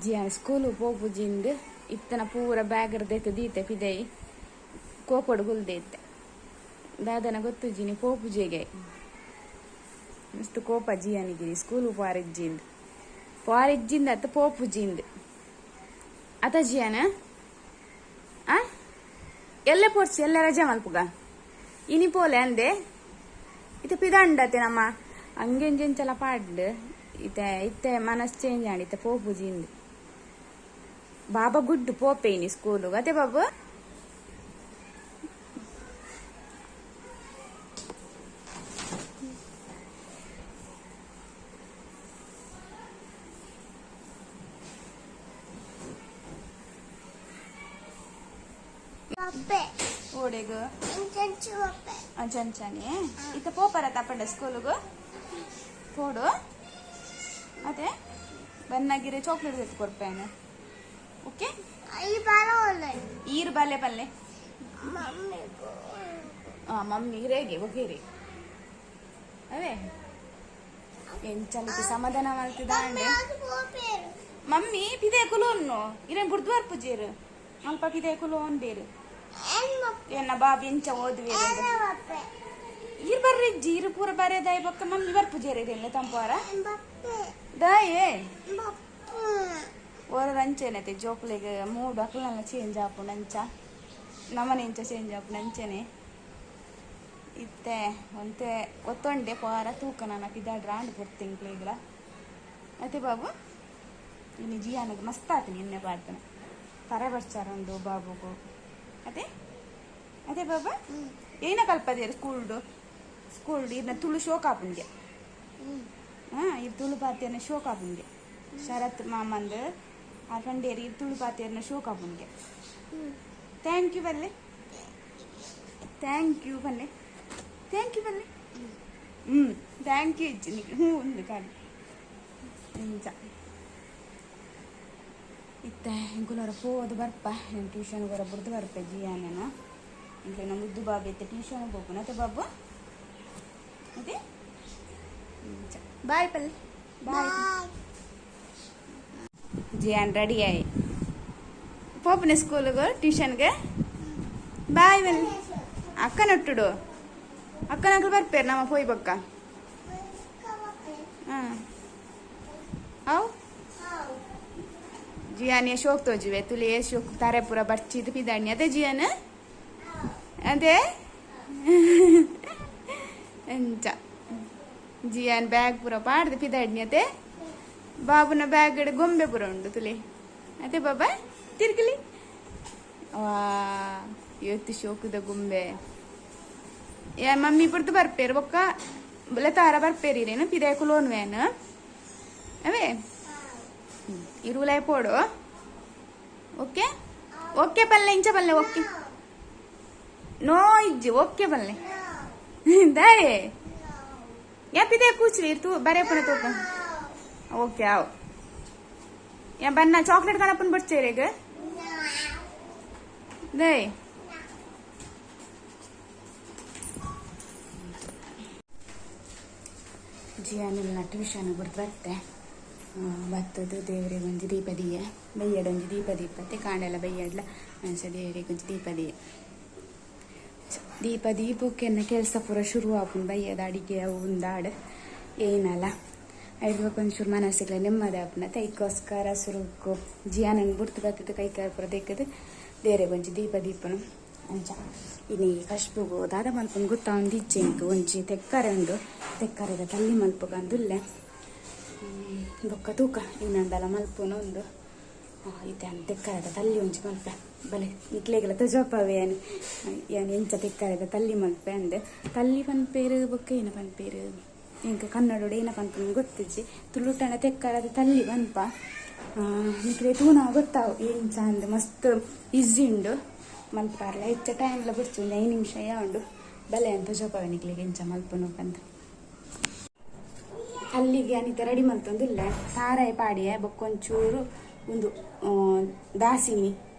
Ziyan school ಪೋಪುಜಿಂದ್ ಇತ್ತನ ಪೂರ bag ದೆತ್ತು ದೀತೆ ಪಿದೈ ಕೋಪೊಡು ಗುಲ್ದೆ ಇತ್ತೆ ದಾದನ ಗೊತ್ತುಜಿನಿ ಪೋಪುಜೆಗೆ ಮಸ್ತ್ ಕೋಪ ಜಿಯಾನಿಗೆ ಸ್ಕೂಲು ಪಾರಿಜ್ಜಿಂದ್ ಪಾರಿಜ್ಜಿಂದ ಅತ್ತ ಪೋಪುಜಿಂದ್ ಅತ ಜಿಯಾನ ಆ ಎಲ್ಲೆ ಪೋರ್ಚಿ ಎಲ್ಲ ರಜೆ ಮಲ್ಪುಗ ಇನಿ ಪೋಲೆ ಅಂದೆ ಇತ್ತೆ ಪಿದಾಂಡತೆ ನಮ್ಮ ಅಂಗೆಂಜೆಂಚಲ ಪಾಡ್ಡು ಇತ್ತೆ ಇತ್ತೆ ಮನಸ್ ಚೇಂಜ್ ಆಂಡ್ ಇತ್ತೆ ಪೋಪುಜಿಂದ್ ಬಾಬಾ ಗುಡ್ಡು ಪೋಪೆ ಇನಿ ಸ್ಕೂಲು ಅತೆ ಬಾಬು ಓಡೆಗ್ ಅಂಚಂಚನೆ ಇತ್ತ ಪೋಪರ ತಪ್ಪಂಡ ಸ್ಕೂಲುಗು ಪೋಡು ಅದೇ ಬನ್ನಾಗಿರೆ ಚಾಕ್ಲೇಟ್ ತೆತ್ತು ಕೊರ್ಪೇನೆ ಓಕೆ ಈರು ಬಾಲೆ ಪಲ್ಲೆ ಮಮ್ಮಿ ರೇಗೆ ಒಗೇರಿ ಅವೇ ಎಂಚಲಿಕ್ಕೆ ಸಮಾಧಾನ ಮಲ್ತಿದಾಂಡೆ ಮಮ್ಮಿ ಪಿದೆ ಕುಲೋನ್ನು ಇರೇನ್ ಬುಡ್ದು ಪೂಜೇರು ಅಲ್ಪ ಪಿದೆ ಕುಲೋನ್ ಬೇರು ಎನ್ನ ಬಾಬಿ ಎಂಚ ಓದುವೆ ಈರ್ ಬರ್ರಿ ಜೀರು ಪೂರ ಬರೆ ದಾಯಿ ಬೊಕ್ಕ ಮಮ್ಮಿ ಬರ್ಪುಜೇರು ಇದೆಲ್ಲ ತಂಪಾರ ದಾಯೇ ಓರ ಅಂಚೆನತೆ ಜೋಕುಲೆಗ್ ಮೂಡು ಅಕ್ಲೆಲ್ಲ ಚೇಂಜ್ ಆಪುಂಡು ಅಂಚ ನಮನೆ ಇಂಚ ಚೇಂಜ್ ಆಪುಂಡು ಅಂಚೆನೆ ಇತ್ತೆ ಒಂತೆ ಒತ್ತೊಂಡೆ ಪೋರ ತೂಕ ನಾನು ಪಿದಾಡ್ರ ಆಂಡ್ ಪೊರ್ತಿಂಕ್ಲೆಗ್ಲ ಅತ್ತೆ ಬಾಬು ಇನ್ನು ಜಿಯಾನಗ್ ಮಸ್ತ್ ಆತು ನಿನ್ನೆ ಪಾಡ್ತಾನೆ ತರೆ ಬರ್ಚಾರ ಉಂಡು ಬಾಬುಗು ಅದೇ ಅದೇ ಬಾಬಾ ಏನ ಕಲ್ಪದೇರು ಸ್ಕೂಲ್ಡು ಸ್ಕೂಲ್ಡು ಇದನ್ನ ತುಳು ಶೋಕ್ ಆಪುಂಗೆ ಹಾಂ ಇದು ತುಳು ಪಾತಿಯನ್ನ ಶೋಕ್ ಆಪುಂಗೆ ಶರತ್ ಮಾಮಂದು ಆ ಪಂಡೇರಿ ಇದು ತುಳು ಪಾತಿಯನ್ನ ಶೋಕ್ ಆಪುಂಗೆ thank you ಬಲ್ಲೆ thank you ಬಲ್ಲೆ thank you ಬಲ್ಲೆ ಹ್ಞೂ thank you ಇಜ್ಜಿ ಹ್ಞೂ ಒಂದು ಕಾಲಿ ಇಂಚ ಇತ್ತೆ ಎಂಕುಲರ ಪೋದು ಬರ್ಪ ಟ್ಯೂಷನ್ ಹೊರ ಬುಡ್ದು ಬರ್ಪೆ ಜಿಯಾನೇನ ಇಂಕ್ಲೆನ ಮುದ್ದು ಬಾಬು ಇತ್ತೆ ಟ್ಯೂಷನ್ ಹೋಗುನ ಅತ್ತೆ ಬಾಬು ಅದೇ ಬಾಯ್ ಪಲ್ಲೆ ಬಾಯ್ ಜಿಯಾನ್ ರೆಡಿ ಆಯಿ ಪೋಪುನ ಸ್ಕೂಲ್ಗೆ ಟ್ಯೂಷನ್ಗೆ ಬಾಯ್ ಬಲ್ಲೆ ಅಕ್ಕನೊಟ್ಟುಡು ಅಕ್ಕನಕ್ಲು ಬರ್ಪೇರು ನಮ್ಮ ಪೋಯ್ ಬೊಕ್ಕ ಹಾಂ ಅವು ಜಿಯಾನ್ ಶೋಕ್ ತೋಜುವೆ ತುಲಿ ಶೋಕ್ ತಾರೆ ಪೂರ ಬರ್ಚಿದ್ ಪಿದಾಣಿ ಅದೇ ಜಿಯಾನ್ ಅದೇ ಎಂಚ ಜಿಯಾನ್ ಬ್ಯಾಗ್ ಪೂರ ಪಾಡ್ದು ಪಿದಾಡ್ನಿ ಅದೇ ಬಾಬುನ ಬ್ಯಾಗ್ ಗೊಂಬೆ ಪೂರ ಉಂಡು ತುಲಿ ಅದೇ ಬಾಬಾ ತಿರ್ಗಲಿ ವಾ ಇವತ್ತು ಶೋಕುದ ಗೊಂಬೆ ಯಾ ಮಮ್ಮಿ ಪುರ್ತು ಬರ್ಪೇರು ಬೊಕ್ಕ ತಾರ ಬರ್ಪೇರಿರೇನು ಪಿದಾಯ್ಕು ಲೋನ್ ವೇನು ಅವೇ ಇರುವುಲೈ ಪೋಡು ಓಕೆ ಓಕೆ ಪಲ್ಲೆ ಇಂಚ ಪಲ್ಲೆ ಓಕೆ ನೋ ಇಜ್ಜಿ ಓಕೆ ಪಲ್ಲೆ ದಾಯೆ ಯಾ ಪಿದೆ ಕೂಚ್ರಿ ತೂ ಬರೆ ಪುನ ತೂಕ ಓಕೆ ಆವ್ ಯಾ ಬನ್ನ ಚಾಕ್ಲೇಟ್ ಕಣಪ್ಪನ್ ಬಡ್ಚೇರೇಗ ದಯ್ ಜಿಯಾನೆಲ್ಲ ಟ್ಯೂಷನ್ ಬಿಡ್ದು ಬರ್ತೆ ಬತ್ತದು ದೇವರಿಗೆ ಒಂಜಿ ದೀಪ ದೀಯ ಬಯ್ಯಡ ಒಂಜಿ ದೀಪ ದೀಪತ್ತೆ ಕಾಂಡೆಲ್ಲ ಬಯ್ಯಡ್ಲ ಅಂಚ ದೇವರಿಗೆ ಒಂಜಿ ದೀಪ ದೀಯ ದೀಪ ದೀಪಕ್ಕೆನ್ನ ಕೆಲಸ ಪೂರ ಶುರು ಆಪುಂಡು ಬಯ್ಯದ ಅಡಿಗೆ ಅವು ಉಂದಾಡ್ ಏನಲ್ಲ ಐದು ಒಂಚೂರು ಮನಸ್ಸಿಗೆ ನೆಮ್ಮದಿ ಆಪುಂಡು ಐಕ್ಕೋಸ್ಕರ ಸುರುಕು ಜಿಯಾನನ್ ಬುಡ್ತು ಬತ್ತದ ಕೈ ಕಾಲು ಪೂರ ದೆಕ್ಕದು ದೇವರಿಗೆ ಒಂಜಿ ದೀಪ ದೀಪನು ಅಂಚ ಇನಿ ಕಶ್ಬುಗು ದಾದ ಮಲ್ಪುಂಡು ಗೊತ್ತಾವೊಂದು ಇಜ್ಜಿ ಎಂಕ್ ಒಂಜಿ ತೆಕ್ಕರೆ ಉಂಡು ತೆಕ್ಕರೆದ ತಲ್ಲಿ ಮಲ್ಪುಗಂದುಲ್ಲೆ ಬೊಕ್ಕ ತೂಕ ಇನ್ನೊಂದಲ ಮಲ್ಪುನ ಉಂಡು ಇತ್ತೆ ತೆಕ್ಕರೆದ ತಲ್ಲಿ ಒಂಜಿ ಮಲ್ಪೆ ಬಲೆ ನಿಕ್ಲೆಗೆಲ್ಲ ತೋಜಪ್ಪವೆ ಯಾನ್ ಯಾನ್ ಎಂಚ ತೆಕ್ಕರೆದ ತಲ್ಲಿ ಮಲ್ಪೆ ಅಂದ್ ತಲ್ಲಿ ಪನ್ಪೇರು ಬೊಕ್ಕ ಏನ ಪನ್ಪೇರು ಎಂಕ್ ಕನ್ನಡೊಡು ಏನ ಪನ್ಪುನ ಗೊತ್ತಿಜ್ಜಿ ತುಳುಟಂಡ ತೆಕ್ಕರೆದ ತಲ್ಲಿ ಪನ್ಪ ನಿಕ್ಲೆ ತೂನ ಗೊತ್ತಾವು ಎಂಚ ಅಂದ್ ಮಸ್ತ್ ಈಸಿ ಉಂಡು ಮಲ್ಪಾರ್ಲ ಹೆಚ್ಚ ಟೈಮ್ಲ ಬುಡ್ಚಿ ಒಂದು 5 ನಿಮಿಷ ಉಂಡು ಬಲೆ ಅಂತ ತೋಜಪ್ಪವೆ ನಿಕ್ಲೆಗ್ ಎಂಚ ಮಲ್ಪುನು ಪಂದ್ ಅಲ್ಲಿಗೆ ಅನಿತ ರೆಡಿ ಮಲ್ತೊಂದುಲ್ಲೆ ತಾರಾಯಿ ಪಾಡಿಯೆ ಬೊಕ್ಕೊಂಚೂರು ಒಂದು ದಾಸಿಮಿ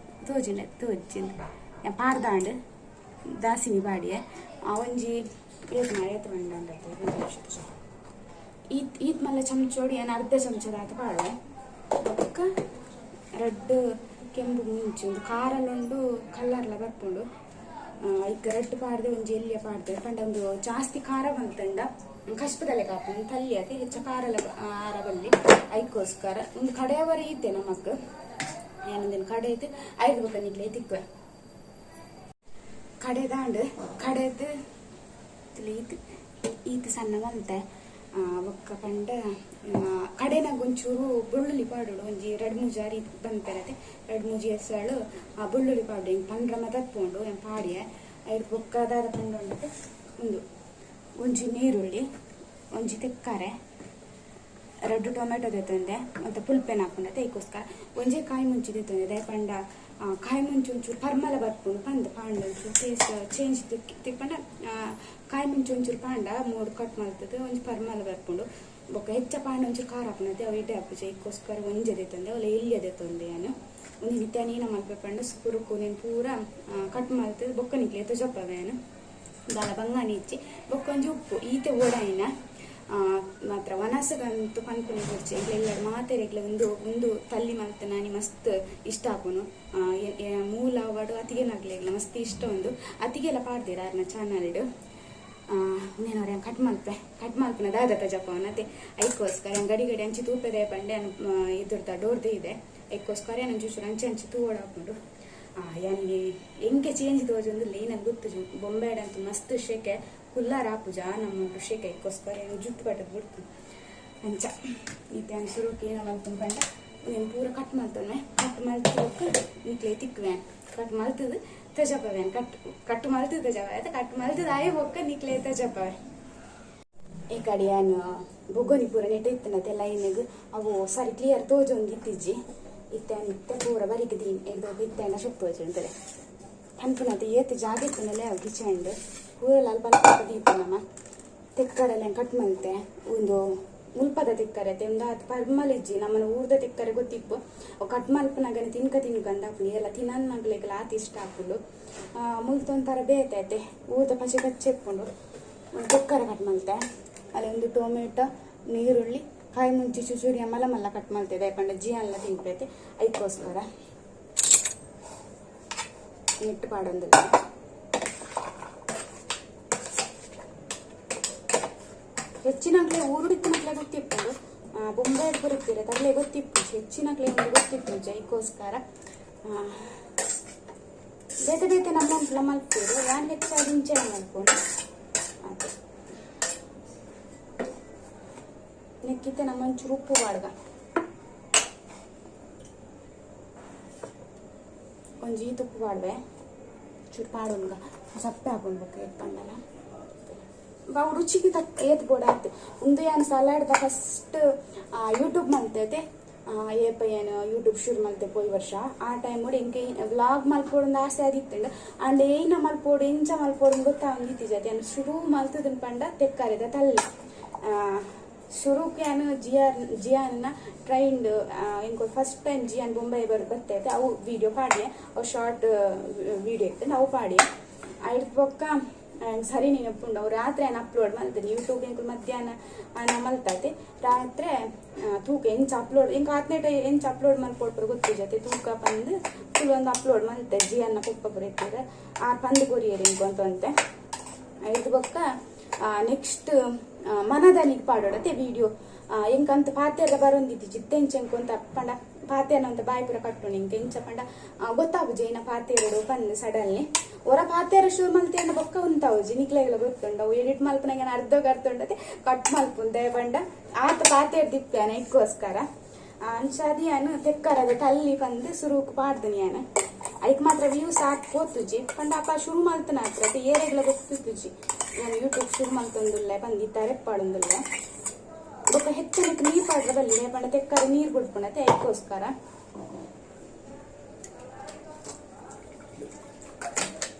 ತೋಜಿಂಡ ತೋಜಿಂದ ಪಾಡ್ದಾಂಡ್ ದಾಸಿಮಿ ಪಾಡಿಯೆ ಆ ಒಂಜಿ ಏತ್ ಮಾಡ ಏತ್ ಮಂಡ ಈತ್ ಈತ್ ಮಲ್ಲ ಚಮಚೋಡು ಏನ್ ಅರ್ಧ ಚಮಚದ ಆತ ಪಾಡುವೆ. ಬೊಕ್ಕ ರಡ್ಡ್ ಕೆಂಪು ಮುಂಚಿ ಉಂದು ಖಾರಲುಂಡು ಕಲರ್ಲ ಬರ್ಪುಂಡು. ಐಕ್ ರಡ್ಡ್ ಪಾಡ್ದೆ ಒಂಜಿ ಎಲ್ಯ ಪಾಡ್ದೆ ಪಂಡ ಉಂದು ಜಾಸ್ತಿ ಖಾರ ಬಂತಂಡ ಕಷ್ಪದಲೆ ಕಾಪುಂಡು ತಲ್ಲಿ ಅತೆ ಹೆಚ್ಚ ಖಾರಲ ಆರ ಬಲ್ಲಿ ಐಕೋಸ್ಕರ ಉಂದು ಕಡೆಯವರ ಈತೆ ನಮಕ್ ಏನಂದಿನ ಕಡೆ ಐತೆ ಐದು ಬೊಕ್ಕ ನಿಕ್ಲೆ ತಿಕ್ಕುವೆ ಕಡೆದಾಂಡ್ ಕಡೆದು ಈತ್ ಈತ್ ಸಣ್ಣ ಬಂತೆ. ಬೊಕ್ಕ ಪಂಡ ಕಡೆನಾಗ ಒಂಚೂರು ಬೆಳ್ಳುಳ್ಳಿ ಪಾಡೋಡು ಒಂಜಿ ರಡ್ಡ್ ಮೂಜಿ ಅರಿ ಬಂತೆರತೆ ರಡ್ಡ್ ಮೂಜಿ ಎಸಳು ಆ ಬೆಳ್ಳುಳ್ಳಿ ಪಾಡು ಹಿಂಗೆ ಪಂಡ್ರ ತತ್ಪುಂಡು ಏನ್ ಪಾಡಿಯೆ. ಐಡ್ ಬೊಕ್ಕ ದಾದ ಪಂಡ ಉಂದು ಒಂಜಿ ನೀರುಳ್ಳಿ ಒಂಜಿ ತೆಕ್ಕರೆ ರಡ್ಡ್ ಟೊಮೆಟೊ ದೆತ್ತೊಂದೆ ಮತ್ತೆ ಪುಲ್ಪೆನ ಹಾಕೊಂಡತೆ ಐಕೋಸ್ಕರ ಒಂಜೇ ಕಾಯಿ ಮುಂಚಿ ದೆತ್ತೊಂದೆ ದಾಯೆ ಪಂಡ ಕಾಯಿ ಮುಂಚಿ ಒಂಚೂರು ಪರ್ಮಲ ಬರ್ಪುಂಡು ಪಂದ್ ಪಾಂಡ ಒಂಚೂರು ಟೇಸ್ಟ್ ಚೇಂಜ್ ತಿಕ್ಕಂಡ ಕಾಯಿ ಮುಂಚಿ ಒಂಚೂರು ಪಾಂಡ ಮೂಡು ಕಟ್ ಮಲ್ತದ ಒಂಜಿ ಪರ್ಮಲ ಬರ್ಪುಂಡು. ಬೊಕ್ಕ ಹೆಚ್ಚ ಪಾಂಡ ಒಂಚೂರು ಖಾರ ಹಾಪುನತೆ ಅವು ಎಡ್ಡೆ ಆಪುಜಿ ಐಕೋಸ್ಕರ ಒಂಜೆ ದೆತ್ತೊಂದೆ ಅವಲ ಎಲ್ಯ ದೆತ್ತೊಂದೆ ಯಾನು ಒಂಜಿ ನಿತ್ಯ ನೀನ ಮಲ್ಪೆ ಪಂಡ ಸುರುಕು ನೀನು ಪೂರ ಕಟ್ ಮಲ್ತದ ಬೊಕ್ಕ ನಿಕ್ಲೆ ತೊಜಪ್ಪವೆ ಯಾನು ದಾಲ ಬಂಗಾನಿ ಇಚ್ಚಿ ಬೊಕ್ಕ ಒಂಜಿ ಉಪ್ಪು ಈತೆ ಓಡಾಯಿನ ಮಾತ್ರ ವನಸಗಂತು ಪನ್ಪುನಿ ಬೊರ್ಚಿ ಎಂಕ್ಲೆ ಮಾತೆರೆಗ್ಲ ಉಂದು ಉಂದು ತಲ್ಲಿ ಮಲ್ತ್ ನಾನಿ ಮಸ್ತ್ ಇಷ್ಟ ಆಪುನು. ಮೂಲ ಅವಡು ಅತಿಗೆನಾಗ್ಲೆಗ್ಲ ಮಸ್ತ್ ಇಷ್ಟ ಉಂದು ಅತಿಗೆಲ ಪಾಡ್ದೆರ್ ಆರ್ನ ಚಾನಲ್ಡ್. ಉಂದೇನವ್ರೆ ಕಟ್ ಮಲ್ಪೆ ಕಟ್ ಮಲ್ಪುನ ದಾದ ತಜಪವನ ಅತೆ ಐಕೋಸ್ಕರ ಗಡಿ ಗಡಿ ಅಂಚಿ ತೂಪೆದೆ ಪಂಡೆ ಇದ್ರದ್ದು ಡೋರ್ದೆ ಇದೆ ಐಕೋಸ್ಕರ ಒಂಚೂರು ಚೂರು ಅಂಚೆ ಅಂಚಿ ತೂವೊಡು ಆಪುಂಡು. ಯಾನಿಗೆ ಎಂಕೆ ಚೇಂಜ್ ತೋಜೊಂದು ಲೇನ ಗೊತ್ತು ಬೊಂಬೆಡ್ ಅಂತೂ ಮಸ್ತ್ ಶೆಕೆ ಕುಲ್ಲಾರ ಆಪುಜ ನಮ್ಮ ಶೆಕೆ ಐಕೋಸ್ಕರ ಏನು ಜುಟ್ಟು ಕಟ್ಟದ್ ಬಿಡ್ತು ಅಂಚ ಇತ್ತೆ ಸುರುಕು ಏನ ಮಲ್ಪುನು ಪಂಡ ಉಂದೆನ್ ಪೂರ ಕಟ್ ಮಲ್ತೊನ್ವೆ ಕಟ್ ಮಲ್ತ್ ಬೊಕ್ಕ ನಿಕ್ಲೆ ತಿಕ್ಕುವೆ ಕಟ್ ಮಲ್ತದ್ ತಜಪವೆ ಕಟ್ ಕಟ್ ಮಲ್ತದ್ ತಜಪವೆ ಆಯ್ತಾ ಕಟ್ ಮಲ್ತದ್ ಆಯೆ ಬೊಕ್ಕ ನಿಕ್ಲೆ ತಜಪವೆ. ಈ ಕಡೆ ಯಾನ್ ಬೊಗೊನಿ ಪೂರ ನೆಟ್ ಇತ್ತನತೆ ಲೈನ್ಗ್ ಅವು ಸರಿ ಕ್ಲಿಯರ್ ತೋಜೊಂದು ಇತ್ತಿಜ್ಜಿ ಇತ್ತೆ ಇತ್ತೆ ಪೂರ ಬರಿಕ್ ದೀನ್ ಎಡ್ದೋಗ ಇತ್ತೆ ಶುಕ್ ತೋಜುಂತಲೆ ಪನ್ಪುನತೆ ಏತ್ ಜಾಗ ಇತ್ತುಂಡಲೆ ಅವು ಕಿಚನ್ಡ್ ಪೂರ ಅಲ್ಪ ಅಲ್ಪ ದೀಪ ನಮ ತೆಕ್ಕರೆಲ್ಲ ಕಟ್ ಮಲ್ತೆ ಉಂದು ಮುಲ್ಪದ ತಿಕ್ಕರೆ ಉಂದು ಪರ್ಮಲ್ ಇಜ್ಜಿ ನಮ್ಮನ ಊರ್ದ ತಿಕ್ಕರೆ ಗೊತ್ತಿಪ್ಪು ಅವು ಕಟ್ ಮಲ್ಪುನಗನೆ ತಿನ್ಕ ತಿನ್ಕ ಅಂದ್ ಎಲ್ಲ ತಿನ್ನನ್ನಗ್ಲೆಗ್ಲ ಆತ್ ಇಷ್ಟ ಆಪುಂಡು. ಮುಲ್ತೊಂಥರ ಬೇತೆ ಐತೆ ಊರ್ದ ಪಚ್ಚೆ ಪಚ್ಚೆ ಇಪ್ಪುಂಡು. ತೆಕ್ಕರೆ ಕಟ್ ಮಲ್ತೆ ಅಲ್ಲಿ ಒಂದು ಟೊಮೆಟೊ ನೀರುಳ್ಳಿ ಕಾಯಿ ಮುಂಚಿ ಚುಚುರಿ ಮಲ್ಲ ಮಲ್ಲ ಕಟ್ ಮಲ್ತಿದೆ ಪಂಡ ಜಿಯನ್ಲ ತಿನ್ಪೈತೆ ಐಕೋಸ್ಕರ ನೆಟ್ಟು ಪಾಡೊಂದಿಲ್ಲ. ಹೆಚ್ಚಿನಕ್ಲೆ ಊರುಡಿತ್ತಿನಕ್ಲೆ ಗೊತ್ತಿಪ್ಪುಂಡು. ಬೊಂಬೆ ಬರುತ್ತೀರ ತಗಲೆ ಗೊತ್ತಿಪ್ಪು ಹೆಚ್ಚಿನಕ್ಲೆ ಒಂದು ಗೊತ್ತಿಪ್ಪು ಐಕೋಸ್ಕರ ಬೇತೆ ಬೇತೆ ನಮ್ಮ ಮಲ್ಪೇರು ಯಾನ್ ಹೆಚ್ಚಾಗಿ ಇಂಚೆ ಮಲ್ಪುಂಡು ಅದೇ ನೆಕ್ಕಿತ್ತೆ ನಮ್ಮ ಒಂಚೂರು ಉಪ್ಪು ಪಾಡ್ಗ ಒಂಜಿ ಈತ್ ಉಪ್ಪು ಪಾಡ್ವೆ ಚೂರು ಪಾಡೊನ್ಗ ಸಪ್ಪೆ ಹಾಕೊಂಡು ಬೊಕ್ಕ ಏತ್ ಪಂಡಲ ಅವು ರುಚಿಗೆ ತಕ್ಕ ಏತ್ ಬೋಡಾತ್ ಉಂದು ಯಾನ್ ಸಲಾಡ್ದ ಫಸ್ಟ್ ಯೂಟ್ಯೂಬ್ ಮಲ್ತೈತೆ ಏಪ ಏನು ಯೂಟ್ಯೂಬ್ ಶುರು ಮಲ್ತೆ ಪೋಯಿ ವರ್ಷ ಆ ಟೈಮ್ ಎಂಕೆ ವ್ಲಾಗ್ ಮಲ್ಪೊಡೊಂದು ಆಸೆ ಆದಿತ್ತುಂಡು ಅಂಡ್ ಏನ ಮಲ್ಪೊಡು ಎಂಚ ಮಲ್ಪೊಡು ಗೊತ್ತಾವಂದಿತ್ತಿಜಿ ಯಾನ್ ಶುರು ಮಲ್ತದನ್ ಪಂಡ ತೆಕ್ಕಾರಿದ ತಲ್ಲಿ ಶುರುಕ್ ಯಾನ್ ಜಿಯಾನ್ನ ಟ್ರೈನ್ಡ್ ಎಂಕ್ ಫಸ್ಟ್ ಟೈಮ್ ಜಿಯಾನ್ ಬೊಂಬೈ ಬರ್ತೈತೆ ಅವು ವಿಡಿಯೋ ಪಾಡಿಯೆ ಅವು ಶಾರ್ಟ್ ವಿಡಿಯೋ ಇತ್ತು ಅವು ಪಾಡಿಯೆ ಐಡ್ದ್ ಬೊಕ್ಕ ಸರಿ ನೆನಪುಂಡು ಅವು ರಾತ್ರಿ ಯಾನ್ ಅಪ್ಲೋಡ್ ಮಲ್ತೇನೆ ಯೂಟ್ಯೂಬ್ ಎಂಕುಲು ಮಧ್ಯಾಹ್ನ ಮಲ್ತಾತೆ ರಾತ್ರಿ ತೂಕ ಎಂಚ ಅಪ್ಲೋಡ್ ಎಂಕ್ ಆತ್ನೇಟ ಎಂಚ ಅಪ್ಲೋಡ್ ಮಲ್ಪೊಡು ಗೊತ್ತಿಜತೆ ತೂಕ ಪಂದ್ ಫುಲ್ ಒಂದು ಅಪ್ಲೋಡ್ ಮಲ್ತೆ ಜಿಯನ್ನ ಪೊಪ್ಪ ಪೂರ ಇತ್ತಿರ ಆ ಪಂದ್ ಕೊರಿಯರ್ ಎಂಕ್ ಅಂತಂತೆ ಐಡ್ದ್ ಬೊಕ್ಕ ನೆಕ್ಸ್ಟ್ ಮನದನಿಗೆ ಪಾಡೋಡತೆ ವಿಡಿಯೋ ಎಂಕಂತ ಪಾತೆರ ಬರೊಂದಿತ್ತಿ ಜಿತ್ತೆಂಚ ಎಂಕೊಂತ ಪಂಡ ಪಾತೆರ್ನ ಬಾಯಿ ಪೂರ ಕಟ್ಟುಂಡು ಎಂಕ್ ಎಂಚ ಪಂಡ ಗೊತ್ತಾಪುಜಿ ಏನ ಪಾತೆರಡು ಪಂದ್ ಸಡನ್ಲಿ ಒರ ಪಾತೆರ ಶುರು ಮಲ್ತೇನ ಬೊಕ್ಕ ಉಂತಾವುಜಿ ನಿಕ್ಲೆಗ್ಲ ಗೊತ್ತುಂಡು ಅವು ಎಡಿಟ್ ಮಲ್ಪುನಗ ಅರ್ಧಗ್ ಅರ್ಧ ಉಂಡತೆ ಕಟ್ ಮಲ್ಪುಂದೆ ಪಂಡ ಆತ ಪಾತೆರ್ ದಿಪ್ಪ್ಯಾನ ಇಕ್ಕೋಸ್ಕರ ಅಂಚಾದ್ ಯಾನ್ ತೆಕ್ಕರದ ತಲ್ಲಿ ಪಂದ್ ಸುರುಕು ಪಾಡ್ದನಿ ಯಾನ್ ಐಕ್ ಮಾತ್ರ ವ್ಯೂಸ್ ಆತ್ ಪೋತುಜಿ ಪಂಡ ಅಪ ಶುರು ಮಲ್ತನ ಅತ್ತೆ ಏರೆಗ್ಲ ಗೊತ್ತುಜಿ ಯಾನ್ ಯೂಟ್ಯೂಬ್ ಶುರು ಮಲ್ತೊಂದುಲ್ಲೆ ಪಂದ್ ಇತ್ತೆ ಅರೆಪ್ಪಾಡೊಂದುಲ್ಲೆ ಬೊಕ್ಕ ಹೆಚ್ಚನಕ್ ನೀರ್ ಪಾಡ್ರೆ ಬಲ್ಲಿ ಪಂಡ ತೆಕ್ಕರೆ ನೀರ್ ಬುಡ್ಪುಂಡತೆ ಐಕ್ಕೋಸ್ಕರ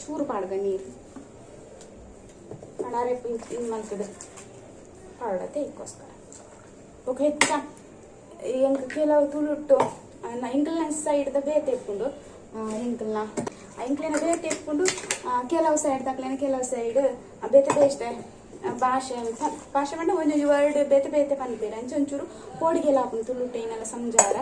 ಚೂರು ಪಾಡ್ಗ ನೀರು ಪಂಡ ಅರೆಪ್ಪು ಇಂಗ್ ಮಲ್ತದ ಪಾಡತೆ ಐಕ್ಕೋಸ್ಕರ ಬೊಕ್ಕ ಹೆಚ್ಚ ಎಂಕ್ ಕೆಲವು ತುಳುಟ್ಟು ಎಂಕಲ್ನ ಸೈಡ್ದ ಬೇತೆ ಇಪ್ಪುಂಡು ಎಂಕಲ್ನ ಎಂಕ್ಲೆನ ಬೇತೆ ಇಪ್ಪುಂಡು ಕೆಲವು ಸೈಡ್ ತಕ್ಲೆನ ಕೆಲವು ಸೈಡ್ ಬೇತೆ ಬೇತೆ ಭಾಷೆ ಭಾಷೆ ಪಂಡ ಒಂಜೊಂಜಿ ವರ್ಡ್ ಬೇತೆ ಬೇತೆ ಪನ್ಪೆರ್ ಅಂಚ ಒಂಚೂರು ಪೋಡಿಗೆಲ ಆಪುಂಡು ತುಳುಟು ಐನೆಲ್ಲ ಸಂಜಾರ.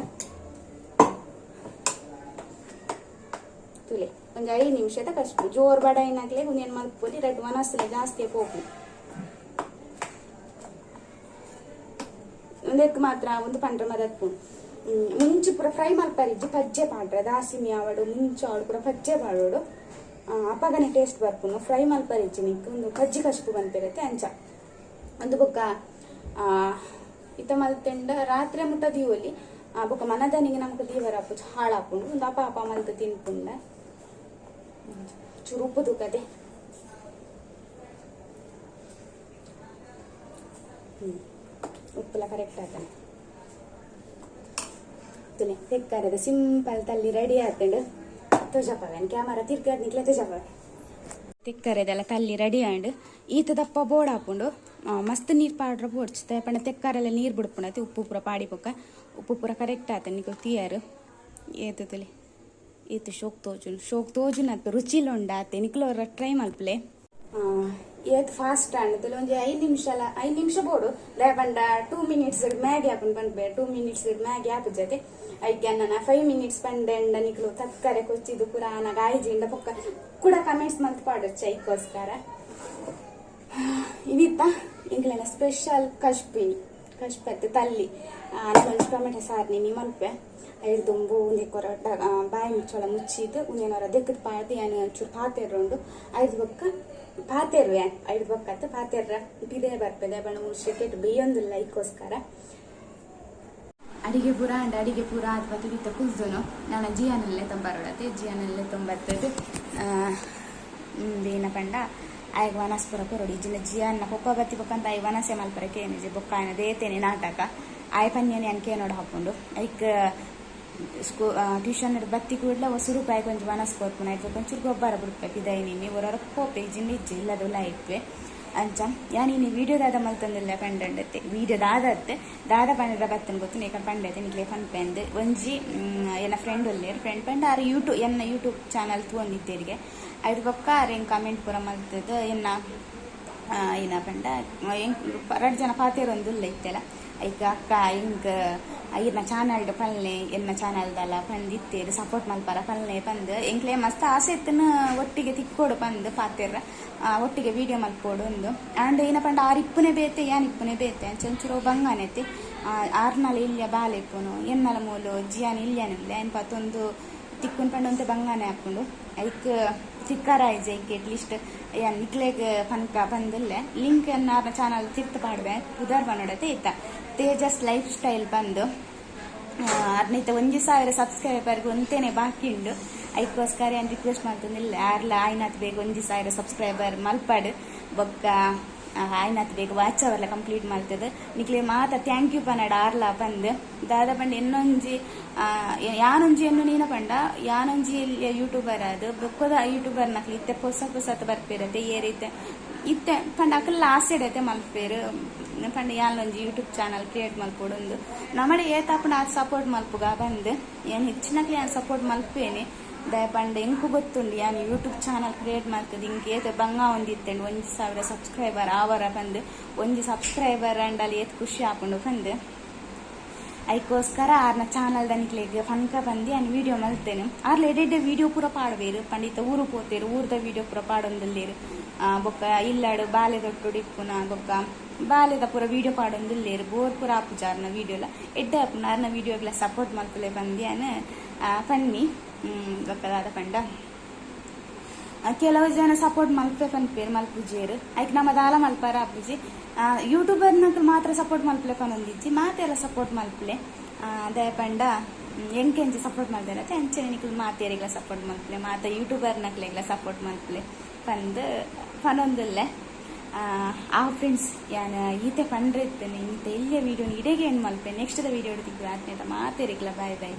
ತುಲೆ ಒಂಜಿ 5 ನಿಮಿಷದ ಕಷ್ಟ ಜೋರ್ ಬಡಾಯಿನಾಗ್ಲೆ ಉಂದೆನ್ ಮಲ್ಪೊಲಿ ರಡ್ಡ್ ವನಸ್ಲ ಜಾಸ್ತಿ ಪೋಪುಂಡು. ಉಂದೆಕ್ ಮಾತ್ರ ಉಂದು ಪಂಡ್ರೆ ಮದತ್ಪುಂಡು. ಮುಂಚಿ ಪೂರ ಫ್ರೈ ಮಲ್ಪರಿಜ್ಜಿ ಪಜ್ಜೆ ಪಾಡ್ರೆ ದಾಸಿಮಿ ಆವಡ್ ಮುಂಚು ಆವಡ್ ಪೂರ ಪಜ್ಜೆ ಪಾಡೋಡು ಅಪಗನೆ ಟೇಸ್ಟ್ ಬರ್ಪುಂಡು. ಫ್ರೈ ಮಲ್ಪರಿಜ್ಜಿ ನಿಕ್ ಉಂದು ಕಜ್ಜಿ ಕಶ್ಪು ಪನ್ಪೆರತ್ತೆ ಅಂಚ. ಉಂದು ಬೊಕ್ಕ ಇತ್ತ ಮಲ್ತೆಂಡ ರಾತ್ರೆ ಮುಟ್ಟ ದೀವೊಲಿ ಬೊಕ್ಕ ಮನದನಿಗೆ ನಮಕ್ ದೀವರ ಆಪುಜಿ ಹಾಳಾಪುಂಡು. ಉಂದು ಅಪ ಅಪ ಮಲ್ತ್ ತಿನ್ಪುಂಡ ಚೂರು ಉಪ್ಪು ತೂಕತೆ. ಉಪ್ಪುಲ ಕರೆಕ್ಟ್ ಆತನೆ. ತುಲೆ ತೆಕ್ಕಾರದ ಸಿಂಪಲ್ ತಲ್ಲಿ ರೆಡಿ ಆತಂಡು. ತೋಜಪವೇನ್ ಕ್ಯಾಮರಾ ತಿರ್ಗಾದ್ ನಿಕ್ಲೆ ತೋಜಪವೆ. ತೆಕ್ಕರೆದೆಲ್ಲ ತಲ್ಲಿ ರೆಡಿ ಆಂಡ್. ಈತ ದಪ್ಪ ಬೋಡ ಆಪುಂಡು. ಮಸ್ತ್ ನೀರ್ ಪಾಡ್ರ ಬೋಡ್ಚಿ ಪಂಡ ತೆಕ್ಕಾರೆಲ್ಲ ನೀರ್ ಬಿಡ್ಪುಂಡು ಉಪ್ಪು ಪೂರ ಪಾಡಿ ಬೊಕ್ಕ ಉಪ್ಪು ಪೂರ ಕರೆಕ್ಟ್ ಆತ ನಿಕುಲು ತಿಯರ್. ಏತು ತುಲೆ ಏತು ಶೋಕ್ ತೋಜುನು ಶೋಕ್ ತೋಜುನತ್ ರುಚಿಲ ಉಂಡು ಆತೆ ನಿಕುಲು ಟ್ರೈ ಮಲ್ಪಲೆ. ಏತ್ ಫಾಸ್ಟ್ ಆಂಡ್ ತುಲೆ ಒಂಜಿ 5 ನಿಮಿಷಲ 5 ನಿಮಿಷ ಬೋಡು ದಾಯೆ ಪಂಡ 2 ಮಿನಿಟ್ಸ್ ಮ್ಯಾಗಿ ಆಪುಂಡು ಪನ್ಪೆ 2 ಮಿನಿಟ್ಸ್ ಮ್ಯಾಗಿ ಆಪುಜತೆ. ಐಕ್ ನನ್ನ 5 ಮಿನಿಟ್ಸ್ ಪಂಡೆಂಡ ನಿಕುಲು ತತ್ಕರೆ ಕೊಚ್ಚಿದು ಪೂರ ಆನಗ ಆಯ್ಜಿಂಡ ಬೊಕ್ಕ ಕೂಡ ಕಮೆಂಟ್ಸ್ ಮಲ್ತ್ ಪಾಡೊಚ್ಚಿ ಐಕೋಸ್ಕರ. ಇನಿತ್ತ ಎಂಕ್ಲೆನ ಸ್ಪೆಷಲ್ ಕಶ್ಪಿನಿ ಕಶ್ಪತ್ ತಲ್ಲಿ ಒಂಜಿ ಟೊಮೆಟೊ ಸಾರು ನಿನ್ನಿ ಮಲ್ಪೆ. ಐರ್ ದುಂಬು ಉಂದೆಕೊರ ಬಾಯಿ ಮುಚ್ಚೋಳ ಮುಚ್ಚಿದ್ ಉಂದೆನೊರ ದೆಕ್ಕದ್ ಪಾಡ್ದ್ ಯಾನ್ ಒಂಚೂರು ಪಾತೆರ ಉಂಡು. ಐದ್ ಬೊಕ್ಕ ಪಾತೆರುವೆ ಯಾನ್ ಐದ್ ಬೊಕ್ಕ ಪಾತೆರ್ರ ಪಿದಯ ಬರ್ಪೆ ದಾಯೆ ಪಂಡ ಮೂಲು ಶೆಕೆಟ್ ಬೇಯೊಂದುಲ್ಲ ಐಕೋಸ್ಕರ. ಅಡಿಗೆ ಪೂರ ಆಂಡ್. ಅಡಿಗೆ ಪೂರ ಆದ್ ಬತ್ತ್‌ದ್ ಇತ್ತೆ ಕುಲ್ದುನು ನನ ಜಿಯಾನಲ್ಲೇ ತೊಂಬರೋಡತೆ ಜಿಯಾನಲ್ಲೇ ತೊಂಬತ್ತದು ಉಂದೇನ ಪಂಡ ಆಯಗ್ ವನಸ್ ಪೂರ ಕೊರೊಡು. ಇಜ್ಜಿಂಡ ಜಿಯಾನ್ನ ಪೊಪ್ಪ ಬತ್ತಿ ಬೊಕ್ಕಂತ ಆಯ್ ವನಸೆ ಮಲ್ಪರೆ ಕೇನುಜಿ ಬೊಕ್ಕ ಆಯನ ಬೇತೆನೆ ನಾಟಕ ಆಯ್ ಪನ್ಯನೆ ಯಾನ್ ಕೇನೋಡು ಹಾಪುಂಡು. ಐಕ್ ಸ್ಕೂ ಟ್ಯೂಷನ್ ಬತ್ತಿ ಕೂಡ್ಲೆ ಸುರುಕು ಆಯಗ್ ಒಂಜಿ ವನಸ್ ಕೊರ್ಪುನ ಐಕ್ ಒಂಚೂರು ಗೊಬ್ಬರ ಬುಡ್ಪೆ ಪಿದಯಿ ನಿನ್ನಿ ಒರೊರ ಪೋಪೆ ಇಜ್ಜಿಂಡ ಇಜ್ಜಿ ಇಲ್ಲದ ಉಲಾಯಿ ಇಪ್ಪುವೆ. ಅಂಚ ಯಾನ್ ಇನಿ ವೀಡಿಯೋ ದಾದ ಮಲ್ತೊಂದುಲ್ಲೆ ಪಂಡಂಡತ್ತೆ ವೀಡಿಯೋ ದಾದತ್ತೆ ದಾದ ಪಂಡ ಬತ್ತನ್ ಗೊತ್ತು ನೇಕ ಪಂಡತೆ ನಿಕ್ಲೆ ಪನ್ಪೆಂದ್. ಒಂಜಿ ಎನ್ನ ಫ್ರೆಂಡ್ ಉಲ್ಲೆರ್ ಫ್ರೆಂಡ್ ಪಂಡ ಆರ್ ಯೂಟ್ಯೂಬ್ ಎನ್ನ ಯೂಟ್ಯೂಬ್ ಚಾನಲ್ ತೂವೊಂದಿತ್ತೆರ್ಗೆ ಐಡ್ ಬೊಕ್ಕ ಆರ್ ಎಂಕ್ ಕಮೆಂಟ್ ಪೂರ ಮಲ್ತದ್ ಎನ್ನ ಏನ ಪಂಡ ಎಂಕ್ ರಡ್ಡ್ ಜನ ಪಾತೆರೊಂದುಲ್ಲೆ ಇತ್ತೆಲ. ಐಕ್ ಅಕ್ಕ ಎಂಕ್ ಐರ್ನ ಚಾನಲ್ ಪನ್ಲೆ ಎನ್ನ ಚಾನಲ್ ದಲ ಪಂದ್ ಇತ್ತೆರ್ ಸಪೋರ್ಟ್ ಮಲ್ಪರ ಪನ್ಲೆ ಪಂದ್ ಎಂಕ್ಲೆ ಮಸ್ತ್ ಆಸೆ ಇತ್ತನ ಒಟ್ಟಿಗೆ ತಿಕ್ಕೋಡು ಪಂದ್ ಪಾತೆರ್ರ ಒಟ್ಟಿಗೆ ವೀಡಿಯೋ ಮಲ್ಪೋಡು ಉಂದು. ಆಂಡ ಏನ ಪಂಡ ಆರ್ ಇಪ್ಪುನೆ ಬೇತೆ ಯಾನ್ ಇಪ್ಪುನೆ ಬೇತೆ ಅಂಚ ಒಂಚೂರು ಬಂಗಾನೆತೆ. ಆರ್ನಲ ಇಲ್ಯ ಬಾಲೆ ಇಪ್ಪುನು ಎನ್ನಲ ಮೂಲು ಜಿಯಾನ್ ಇಲ್ಯನುಲ್ಲೆ ಐನ್ ಪತೊಂದು ತಿಕ್ಕುನ್ ಪಂಡ ಒಂತೆ ಬಂಗಾನೆ ಆಪುಂಡು. ಐಕ್ ತಿಕ್ಕರ ಆಯ್ಜಿ ಐಕ್ ಅಟ್ಲೀಸ್ಟ್ ಯಾನ್ ನಿಕ್ಲೆಗ್ ಪನ್ಕ ಪಂದುಲ್ಲೆ ಲಿಂಕ್ ಎನ್ನ ಆರ್ನ ಚಾನಲ್ ತಿರ್ತ್ ಪಾಡ್ವೆ ಪುದರ್ ಪನೊಡತೆ ಇತ್ತ ತೇಜಸ್ ಲೈಫ್ ಸ್ಟೈಲ್ ಬಂದು ಅರ್ನಿತ 1000 ಸಬ್ಸ್ಕ್ರೈಬರ್ಗ್ ಒಂತೇನೆ ಬಾಕಿ ಉಂಡು. ಐಕೋಸ್ಕರ ಯಾನ್ ರಿಕ್ವೆಸ್ಟ್ ಮಲ್ತೊಂದಿಲ್ಲೆ ಆರ್ಲ ಆಯ್ನಾತ್ ಬೇಗ 1000 ಸಬ್ಸ್ಕ್ರೈಬರ್ ಮಲ್ಪಡ್ ಬೊಕ್ಕ ಆಯ್ನಾತ್ ಬೇಗ ವಾಚ್ ಅವರ್ಲ ಕಂಪ್ಲೀಟ್ ಮಲ್ತದ್ ನಿಕ್ಲೆ ಮಾತ thank you ಪನಡ ಆರ್ಲ ಪಂದ್. ದಾದ ಪಂಡ ಎನ್ನೊಂಜಿ ಯಾನೊಂಜಿ ಎನ್ನು ನೀನ ಪಂಡ ಯಾನೊಂಜಿ ಯೂಟ್ಯೂಬರ್ ಆದ್ ಬೊಕ್ಕದ ಯೂಟ್ಯೂಬರ್ ನಕ್ಲು ಇತ್ತೆ ಪೊಸ ಪೊಸತ್ ಬರ್ಪೆರತೆ ಏರಿತ್ತೆ ಇತ್ತೆ ಪಂಡ ಅಕಲ್ಲ ಆಸೆಡತೆ ಮಲ್ಪೆರ್ ಪಂಡ ಯಾನೊಂಜಿ ಯೂಟ್ಯೂಬ್ ಚಾನಲ್ ಕ್ರಿಯೇಟ್ ಮಲ್ಪೊಡುಂದು ನಮಡ ಏತಾಪುಂಡ ಆತ್ ಸಪೋರ್ಟ್ ಮಲ್ಪುಗ ಪಂದ್ ಯಾನ್ ಹೆಚ್ಚಿನಕ್ಲೆ ಯಾನ್ ಸಪೋರ್ಟ್ ಮಲ್ಪೇನೆ. ದಾಯೆ ಪಂಡ ಎಂಕು ಗೊತ್ತುಂಡು ಯಾನ್ ಯೂಟ್ಯೂಬ್ ಚಾನಲ್ ಕ್ರಿಯೇಟ್ ಮಲ್ತದ್ ಇಂಕ್ ಏತ್ ಬಂಗ ಒಂದಿತ್ತೆಂಡ್ 1000 ಸಬ್ಸ್ಕ್ರೈಬರ್ ಆವರ ಪಂದ್ 1 ಸಬ್ಸ್ಕ್ರೈಬರ್ ಅಂಡಲ ಏತ್ ಖುಷಿ ಆಪುಂಡು ಪಂದ್. ಐಕೋಸ್ಕರ ಆರ್ನ ಚಾನಲ್ ದನಿಕ್ಲೆಗ್ ಪನ್ಕ ಪಂದ್ ಯಾನ್ ವೀಡಿಯೋ ಮಲ್ತೇನೆ. ಆರ್ಲ ಎಡ್ಡೆ ವೀಡಿಯೋ ಪೂರ ಪಾಡ್ವೇರ್ ಪಂಡ ಇತ್ತೆ ಊರು ಪೋತೆರ್ ಊರ್ದ ವೀಡಿಯೋ ಪೂರ ಪಾಡೊಂದುಲ್ಲೆರ್. ಬೊಕ್ಕ ಇಲ್ಲಡ್ ಬಾಲೆದೊಟ್ಟುಡು ಇಪ್ಪುನ ಬೊಕ್ಕ ಬಾಲೆದ ಪೂರ ವೀಡಿಯೋ ಪಾಡೊಂದುಲ್ಲೆರ್ ಬೋರ್ ಪೂರ ಆಪುಜಿ ಆರ್ನ ವೀಡಿಯೋಲ ಎಡ್ಡೆ ಆಪುಂಡು ಆರ್ನ ವೀಡಿಯೋಗ್ಲ ಸಪೋರ್ಟ್ ಮಲ್ಪುಲೆ ಪಂದ್ ಯಾನ್ ಪನ್ನಿ. ಬೊಕ್ಕ ದಾದ ಪಂಡ ಕೆಲವು ಜನ ಸಪೋರ್ಟ್ ಮಲ್ಪೆ ಪನ್ಪೆರ್ ಮಲ್ಪುಜೆರ್ ಐಕ್ ನಮ ದಾಲ ಮಲ್ಪರ ಆಪುಜಿ. ಯೂಟ್ಯೂಬರ್ನಕುಲು ಮಾತ್ರ ಸಪೋರ್ಟ್ ಮಲ್ಪುಲೆ ಪನೊಂದಿಜ್ಜಿ ಮಾತೆಲ್ಲ ಸಪೋರ್ಟ್ ಮಲ್ಪುಲೆ. ದಾಯೆ ಪಂಡ ಎಂಕೆಂಚ ಸಪೋರ್ಟ್ ಮಲ್ತೆರತೆ ಅಂಚನೆ ನಿಕುಲು ಮಾತೆರೆಗ್ಲ ಸಪೋರ್ಟ್ ಮಲ್ಪುಲೆ ಮಾತ ಯೂಟ್ಯೂಬರ್ನಕ್ಲೆಗ್ಲ ಸಪೋರ್ಟ್ ಮಲ್ಪುಲೆ ಪಂದ್ ಪನೊಂದುಲ್ಲೆ. ಆ ಫ್ರೆಂಡ್ಸ್ ಯಾನ್ ಈತೆ ಪಂಡ್ರೆ ಇತ್ತೇನೆ ಈತೆ ಎಲ್ಯ ವೀಡಿಯೋನ ಇಡೆಗೆ ಎಂಡ್ ಮಲ್ಪೆ ನೆಕ್ಸ್ಟ್ ದ ವೀಡಿಯೋ ತಿಕ್ಕುವೆ ಆತ್ನೇಟ ಮಾತೆರೆಗ್ಲ ಬಾಯ್ ಬಾಯ್.